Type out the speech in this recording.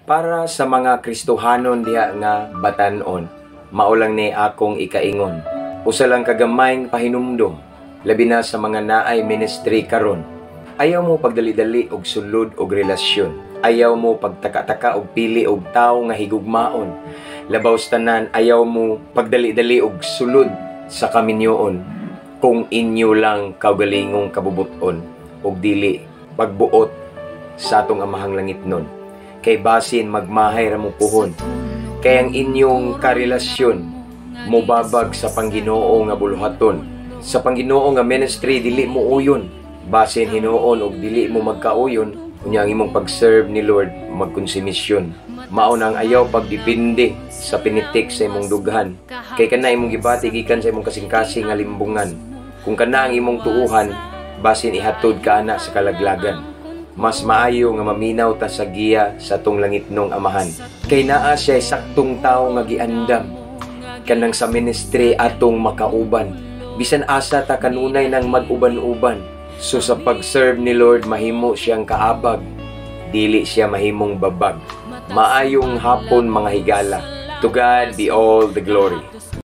Para sa mga Kristohanon diha nga batanon, mao lang ni akong ikaingon. Usa lang kagamayng pahinumdom, labi na sa mga naay ministry karon. Ayaw mo pagdali-dali og sulod og relasyon. Ayaw mo pagtaka-taka og pili og tawo nga higugmaon. Labaw sa tanan, ayaw mo pagdali-dali og sulod sa kaminyoon kung inyo lang kaugalingong kabubuton og dili pagbuot sa atong Amahang Langitnon, kay basin magmahay ra mo puhon, kay ang inyong karelasyon mobabag sa pang-Ginoo nga buluhaton. Sa pang-Ginoo nga ministry, dili mo uyon. Basin hinuon og dili mo magkauyon, unya ang imong pag-serve ni Lord magkonsumisyon. Mao nang ayaw pagdepende sa pinitik sa imong dughan, kay kana imong gibati gikan sa imong kasing-kasing nga limbungan. Kung kana ang imong tuuhan, basin ihatod ka ana sa kalaglagan. Mas maayo nga maminaw ta sa giya sa atong langitnong Amahan, kay naa siya saktong tawo nga giandam kanang sa ministry atong makauban, bisan asa ta kanunay nang mag-uban-uban. So sa pag-serve ni Lord, mahimo siyang kaabag, dili siya mahimong babag. Maayong hapon, mga higala. To God be all the glory.